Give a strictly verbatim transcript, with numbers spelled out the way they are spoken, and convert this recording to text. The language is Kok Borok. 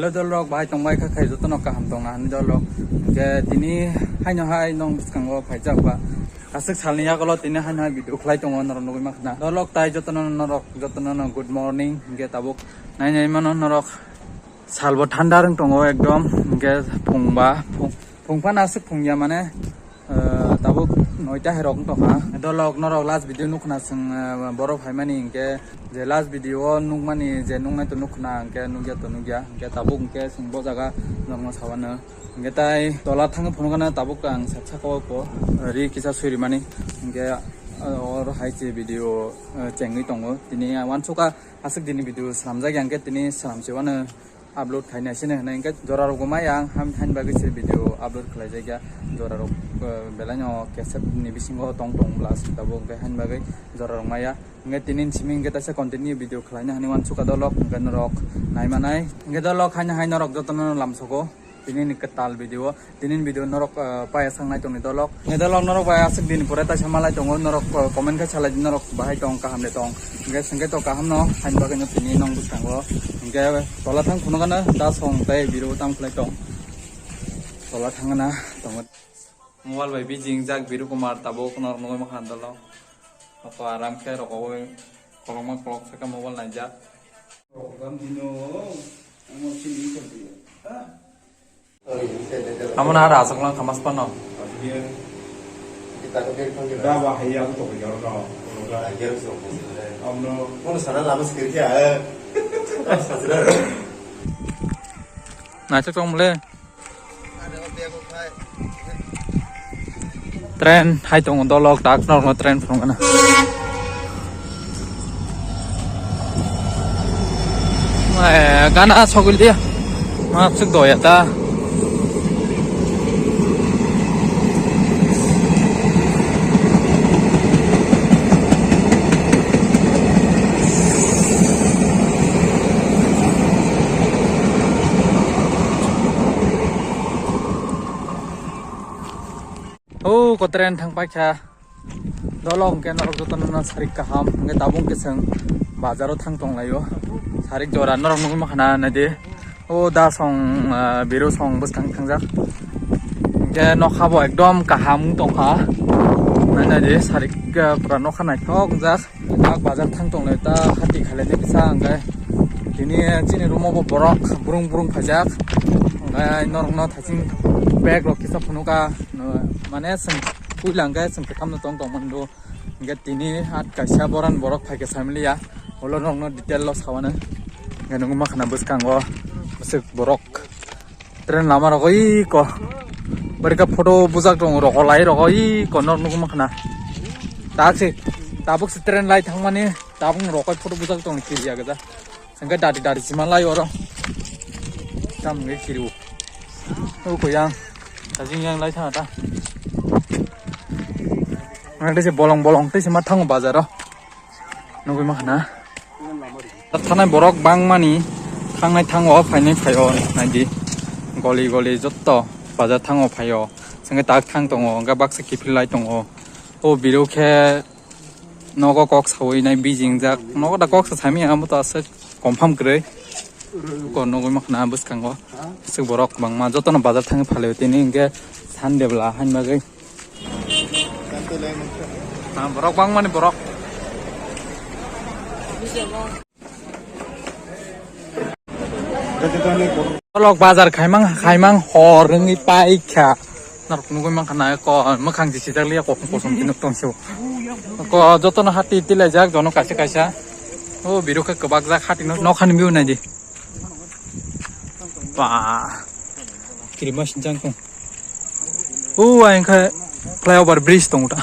Hello, dolrok, bahai tongbai kha khai, jotono kaham tongna hani dolrok. Hingke tini haino hai nong bwskango phaijak ba. Aswk salni yagulo tini haino hai video khlai tongo norok nugwi mankha na. Dolrok tai jotono norok, jotono no good morning. Hingke tabuk nai nai mano norok salbo thanda rwng tongo ekdom. Hingke phungba, phung, phung phano aswk phungya mane, eh, tabuk noita hai rok wng tongkha. Dolrok norok last video nukna chwng, eh, borok phaimani hingke je last video o nukmani je nuknai to nukna hingke nukya to nukya. Hingke tabuk hingke chwng bo jaga norokno sawano. Hingke tai tola thangwi phunukgana tabuk ang sat saka o ko ri kisa suri mani. Hingke, eh, oro hai se video, eh, chengwi tongo. Tini wansukha aswk dini video swnamjak ya hingke tini swnamsiwano upload khaina sini hwnwi hingke jora rok bo maya ang ham-, hain bagwi se video upload khlaijakya. Jora rok, eh, belai no kesep ni bisingo tong tong bla se tabuk hingke hain bagwi jora rok maya. Hingke tini simi hingke taisa continue video khlaina hwnwi wansukha dolrok hingke norok naimanai. Hingke dolrok haino hai norok jotono lamsogo. Tini ni kwtal video, tini ni video norok, eh, paya sangnai tongni dolrok. Ni dolrok norok bai aswk din pore taisa malai tongo, norok, eh, comment khe salai di norok bahai tong, kaham de tong. Hingke sengke to kaham no, hain bagwi no tini nong bwskango. Hingke tola thang phunukgana, da song tei biru tam khlai tong. Tola thangna tongo. Mobile bai bijing jak Biru Kumar tabuk norok nugwi mankha dolrok. Ako aram khe rokowi kolokma kolok saka mobile naijak. Amo na ra asok lang khamas pano. Naisok tong mole. Train hai tongo dolrok, tak norokno train phunukgana. Eh, gana sogwi liya. Ma suk doya ta. O ko train thang paikha. Dolrok hwnkhe norok jotono no sarik kaham. Hwnkhe tabuk hwnkhe chwng bazaro thang tonglaio. Sarik jora norok nugwi mankha na naidi. O da song, ah, biru song bwskang thangjak. Hwnkhe nokha bo ekdom kaham wng tongkha. Nai naidi sarik, ah, pura nokha naithok wngjak. Bak bazar thang tonglai ta hati khalai de kisa hwnkhe tini chini room o bo borok brung brung phaijak. Hwnkhe norokno thaching bag rok kisa phunukha, mane chwng puila hwnkhe chwng kwtham no tong tong mano. Hwnkhe tini at kaisa boran borok phaikhe samiliya, ulo norokno detail o sawanai. Hwnkhe nukma khana bwskango bwswk borok. Train lama rogo iko. Barika photo bujak tongo rogo lai rogo iko nor nukma khana. Tak se tabuk se train lai thangmani tabuk rogo photo bujak tongo kiriya gada. Sangka dari dari sima lai oro. Tam nge kiriu. Uko yang. Tajing yang lai thang ta. Nang tei se bolong bolong tei se ma thango bazaro. Nugwi mankha na. Thanai borok bangmani thangnai thango, phainai phaio, naidi. Goli goli jotto bazar thango phaio. Sengke tak thang tongo, hwnkhe baksa kiphil lai tongo. O biro khe nogo kok sawi nai bijingjak. Nogo da kok sa sami amo to aswk confirm kwrwi. Ko nugwi mankha na bwskango. Aswk borok bangma jotono bazar thangwi phalio tini hwnkhe Sunday bwla hain bagwi. Ah, borok bangmani borok. Borok bazar khaimang khaimang hor wngwi paikha. Norok nugwi mankha na ko mwkhang jisi jak liya kok kosom tinuk tong sio. Ko jotono hati tilaijak jono kaisa kaisa. O biro khe kwbak jak hati no nokhani view naidi. Ba. Kirima sinjang kong. O, ayang khe flyover bridge tong ta.